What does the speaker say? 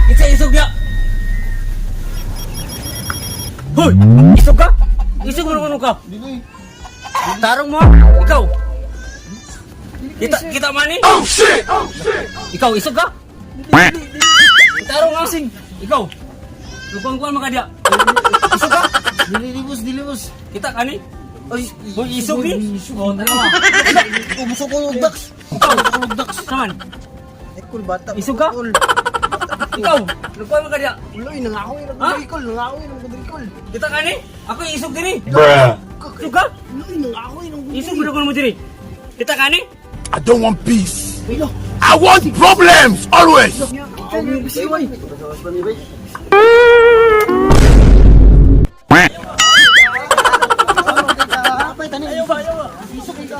Kinsa isog ya? Hoy, isog ka? Isog mo na ka? Dili. Tarong mo, ikaw. Kita kita man ni? Oh shit! Oh shit! Ikaw isog ka? Tarong nga sing. Ikaw. Lupang kuan makadya. Isog ka? Dili, dili, boss, dili, boss. Kita ka ni? Ay, Hoy, isog ni? Oh, tara ma. Umusok ko og dax. Ikaw. Umusok ko og dax. Saman. Ekol bata. Isog ka? Ekol. Ikaw, lupang makadya. Uloy, nangahoy ra Ha? ko ekol, nangahoy ra ko ekol. Kita ka ni? Ako isog diri. Bruh. Isog ka? Uloy, nangahoy ra ko. Isog mo mo diri. Kita ka ni? I don't want peace. I want problems always. Ayaw ba, ayaw ba. Isog ka.